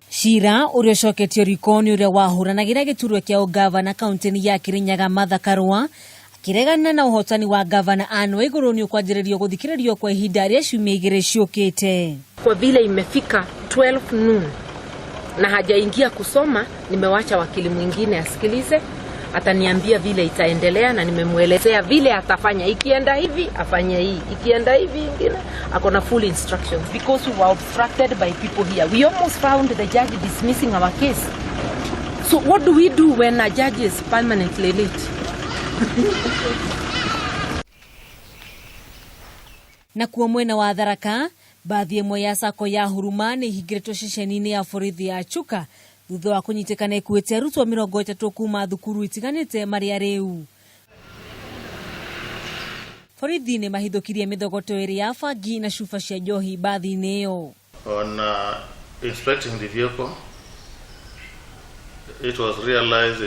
Cira ũrĩa ũcoketio riko nĩ ũrĩa wahũranagĩra gĩturwa kĩa ũngavana kaunti-inĩ ya Kirinyaga Martha Karua akĩregana na ũhotani wa ngavana Anne Waigũrũ nĩ ũkwanjĩrĩrio gũthikĩrĩrio kwa ihinda rĩa ciumia igĩrĩ ciũkĩte. Kwa vile imefika 12 noon na hajaingia kusoma, nimewacha wakili mwingine asikilize, ataniambia vile itaendelea, na nimemwelezea vile atafanya. Ikienda hivi afanye hii, ikienda hivi ingine, ako na full instructions because we were obstructed by people here. We almost found the judge dismissing our case. So what do we do when a judge is permanently late? Nakuo mwena wa Tharaka, bathi ĩmwe ya sacco ya Huruma nĩ ihingĩrĩtwo ceceni-inĩ ya borithi ya Chuka thutha wa kũnyitĩkana ĩkuĩte arutwo 30 kuma thukuru itiganĩte marĩ arĩu. Borithi nĩ mahithũkirie mĩthogoto ĩrĩ ya bangi na cuba cia njohi bathi-inĩ ĩyo. On inspecting the vehicle, it was realized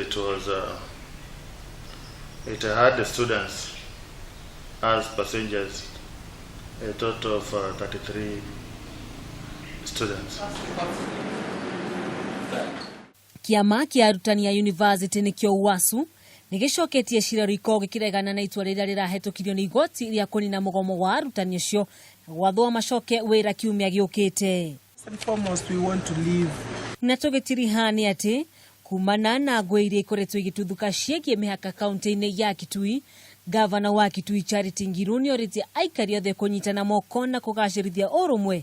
it had the students as passengers, a total of 33 students. Kĩama kĩa arutani a university nĩkĩo UASU nĩ gĩcoketie cira riko gĩkĩregana na itua rĩrĩa rĩrahetũkirio nĩ igoti rĩa kũnina mũgomo wa arutani acio na gwathwo macoke wĩra kiumia gĩũkĩte. And foremost, we want to leave. Na tũgĩtiriha nĩ atĩ kumana na ngũĩ iria ikoretwo igĩtuthũka ciĩgiĩ mĩhaka kaunti-inĩ ya Kitui, gavana wa Kitui Charity Ngiru nĩorĩtie aikari othe kũnyitana moko na kũgacĩrithia ũrũmwe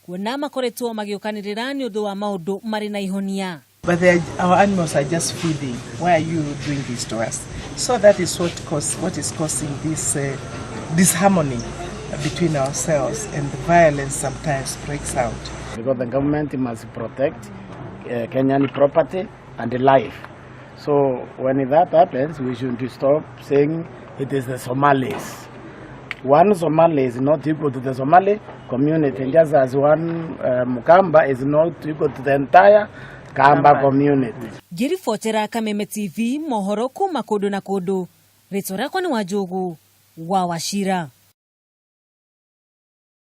kuona makoretwo magĩũkanĩrĩra nĩ ũndũ wa maũndũ marĩ na ihonia. But our animals are just feeding. Why are you doing this to us? So that is what is causing this disharmony between ourselves, and the violence sometimes breaks out. Because the government must protect Kenyan property and life. So when that happens, we should stop saying it is the Somalis. One Somali is not equal to the Somali community, just as one Mukamba is not equal to the entire Kamba community. Ngĩribotera Kameme TV mohoro kuma kũndũ na kũndũ, rĩtwa rĩakwa nĩ Wanjũgũ wa Wachira.